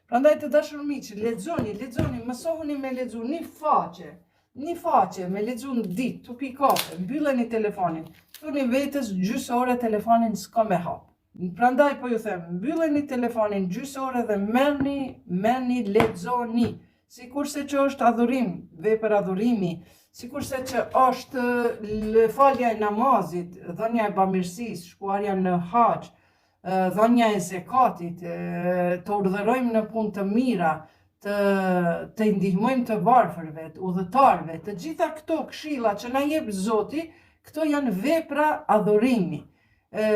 Prandaj të dashur miq, lexoni, lexoni, mësohuni me lexu një faqe, një faqe me lexu në ditë, tu pi kafe, mbylleni telefonin, thuni vetes gjysë ore telefonin s'ka me hap. Prandaj po ju them, mbylleni telefonin gjysë ore dhe merrni, merrni, lexoni. Sikurse që është adhurim, vepër adhurimi, sikurse që është falja e namazit, dhënia e bamirësisë, shkuarja në haxh, dhënia e zekatit, të urdhërojmë në punë të mira, të të ndihmojmë të varfërve, të udhëtarëve, të gjitha këto këshilla që na jep Zoti, këto janë vepra adhurimi. E,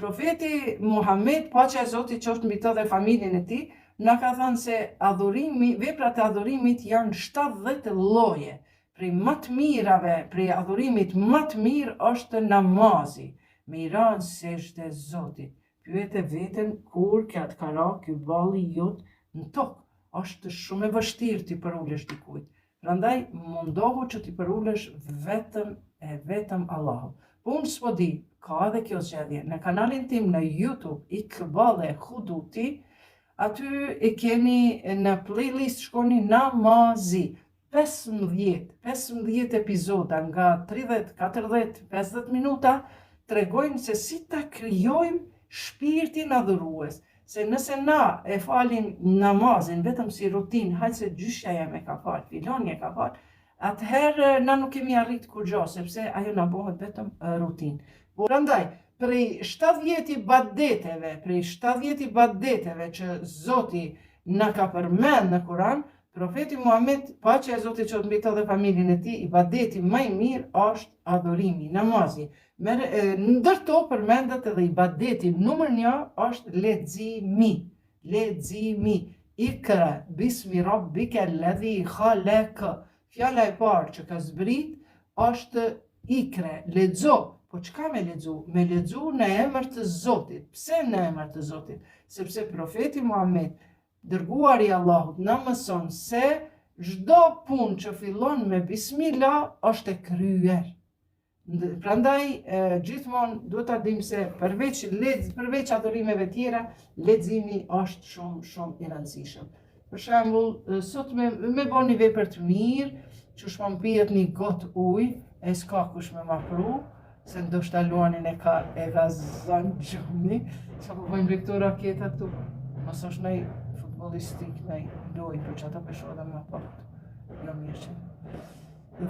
profeti Muhammed, paqja e Zotit qoftë mbi të dhe familjen e tij, na ka thënë se adhurimi, veprat e adhurimit janë 70 lloje. Prej më të mirave, prej adhurimit më të mirë është namazi. Me i ra në sexhde Zotit. Pyete veten kur ka të ka ra ky balli jot në tokë. Është shumë e vështirë t'i përulesh dikujt. Prandaj mundohu që t'i përulesh vetëm e vetëm Allahut. Po unë s'po di, ka edhe kjo zgjedhje. Në kanalin tim në YouTube Ikballe Huduti, aty e keni në playlist shkoni namazi. 15, 15 epizoda nga 30, 40, 50 minuta tregojnë se si ta krijojmë shpirtin adhurues. Se nëse na e falim namazin vetëm si rutinë, hajt se gjyshja jem e ka falë, filani e ka falë, atëherë na nuk kemi arrit kurgjo, sepse ajo na bëhet vetëm rutinë. Po, prandaj, prej 70 ibadeteve, prej 70 ibadeteve që Zoti na ka përmend në Kuran, Profeti Muhamed, paqja e Zotit qoftë mbi të dhe familjen e tij, ibadeti më i mirë është adhurimi, namazi. Merr, ndër to përmendet edhe ibadeti numër 1 është leximi. Leximi. Ikra bismi rabbika alladhi khalaq. Fjala e parë që ka zbrit është ikre, lexo. Po çka me lexu? Me lexu në emër të Zotit. Pse në emër të Zotit? Sepse profeti Muhamed Dërguari i Allahut na mëson se çdo punë që fillon me bismillah është e kryer. Prandaj gjithmonë duhet ta dimë se përveç lex, përveç adhurimeve tjera, leximi është shumë shumë i rëndësishëm. Për shembull, sot me me bo një vepër të mirë, që po m'pihet një gotë ujë, e s'ka kush me ma pru, se ndoshta luanin e ka, e ka zanë gjumi, ça po bëjnë bre këto raketa këtu, mos është naj futbolistik, naj lojë, për që ata po shoh edhe ma pak, jo mirë që.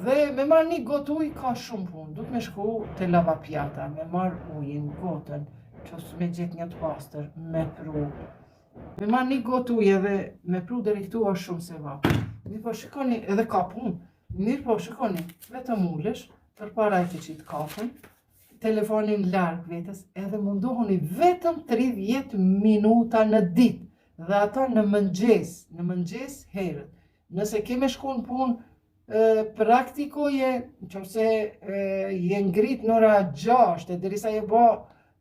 Dhe me marrë një gotë ujë ka shumë punë, duhet me shku te lavapjata, me marrë ujin, gotën, që me gjetë një të pastër, me pru, Me marrë një gotë ujë edhe me pru deri këtu është shumë sevap. Mirëpo shikoni, edhe ka punë. Mirëpo shikoni, vetëm ulesh, përpara e ke qitë kafen, telefonin larg vetes, edhe mundohuni vetëm 30 minuta në ditë, dhe ato në mëngjes, në mëngjes herët. Nëse ke me shku në punë, praktikoje, në qoftë se je ngrit në ora 6, e derisa je bo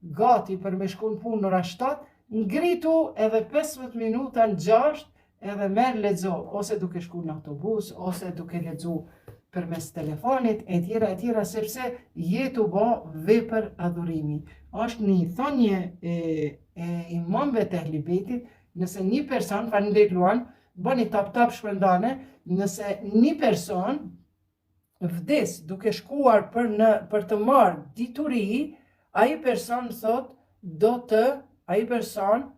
gati për me shku në punë në ora 7, ngritu edhe 15 minuta në 6, edhe merr lexo, ose duke shku në autobus, ose duke lexu përmes telefonit, e tjera, e tjera, sepse je tu bo vepër adhurimi. është një thonje e, e imamëve të Ehli Bejtit, nëse një person, faleminderit Luan, bëni tap tap shpërndane, nëse një person vdes duke shkuar për në për të marrë dituri, ai person thot do të ai person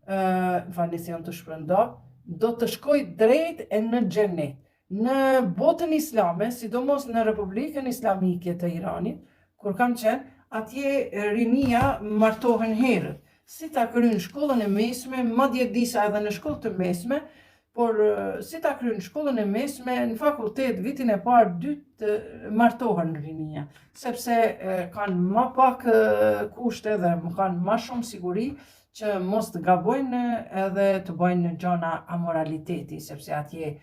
ë uh, falni se jam tu shpërnda, do të shkojë drejt e në xhenet. Në botën islame, sidomos në Republikën Islamike të Iranit, kur kam qenë, atje rinia martohen herët. Si ta kryjnë shkollën e mesme, madje disa edhe në shkollë të mesme, por si ta kryjnë shkollën e mesme, në fakultet vitin e parë, dytë martohen rinia, sepse kanë ma pak kushte dhe kanë ma shumë siguri që mos të gabojnë edhe të bëjnë gjana amoraliteti, sepse atje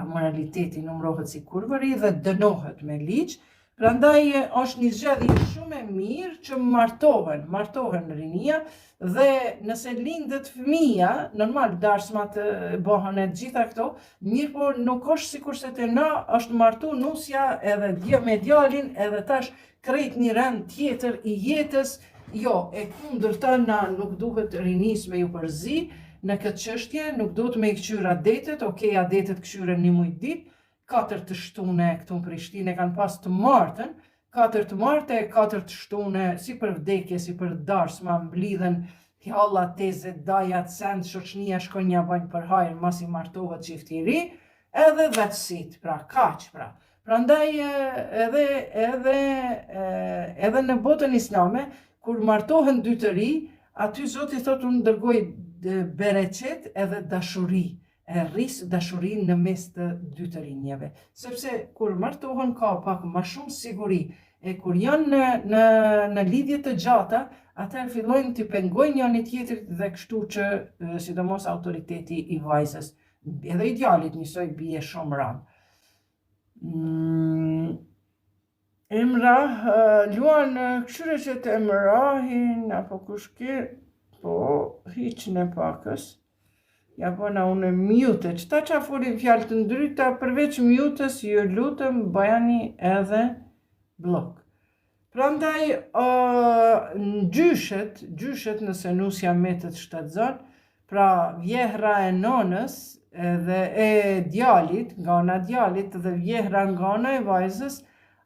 amoraliteti numërohet si kurvëri dhe dënohet me ligj, prandaj është një zgjedhje shumë e mirë që martohen, martohen rinia dhe nëse lindet fëmija, normal darsmat bëhen e gjitha këto, mirëpo nuk është sikurse te na, është martu nusja edhe dje me djalin edhe tash krejt një rend tjetër i jetës, jo, e kundërta na nuk duhet rinisë me ju përzi. në këtë çështje, nuk duhet me i këqyr adetet, okej adetet këqyren një muj ditë, katër të shtune këtu në Prishtinë e kanë pas të martën, katër të marte e katër të shtune, si për vdekje, si për darsma, mblidhen halla, teze, dajat, send, shoqnia shkojnë ja bajnë për hajër, masi martohet çifti i ri, edhe that's it, pra kaq pra. Prandaj edhe edhe edhe në botën islame kur martohen dy të ri, aty Zoti thotë unë dërgoj bereqet edhe dashuri, e rris dashurinë në mes të dy të rinjeve. Sepse kur martohen ka pak ma shumë siguri, e kur janë në, në, në lidhje të gjata, atëherë fillojnë t'i pengojnë njëni tjetrit dhe kështu që sidomos autoriteti i vajzës, edhe i djalit njësoj bie shumë rëndë. Mm, Emrah, Luan, këshyre që të Emrahin, apo kush ke, po, hiq në pakës, ja bëna unë mute, qëta që folin fjalë të ndryta, përveç mute-s, ju lutem, bëjani edhe blok. Prandaj, uh, në gjyshet, gjyshet nëse nusja metet shtatzon, pra vjehrra e nonës edhe e djalit, nga ana e djalit dhe vjehrra nga ana e vajzës,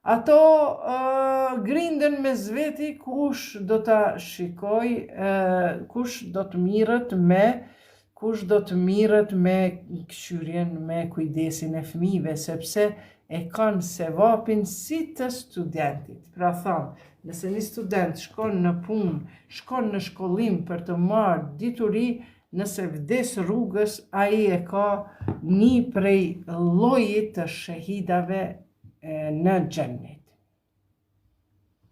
ato uh, grinden mes veti kush do ta shikoj, uh, kush do të mirret me Kush do të mirret me kqyrjen, me kujdesin e fëmijëve, sepse e kanë sevapin si të studentit. Pra thamë, nëse një student shkon në punë, shkon në shkollim për të marrë dituri, nëse vdes rrugës, ai e ka një prej llojit të shehidave në xhennet.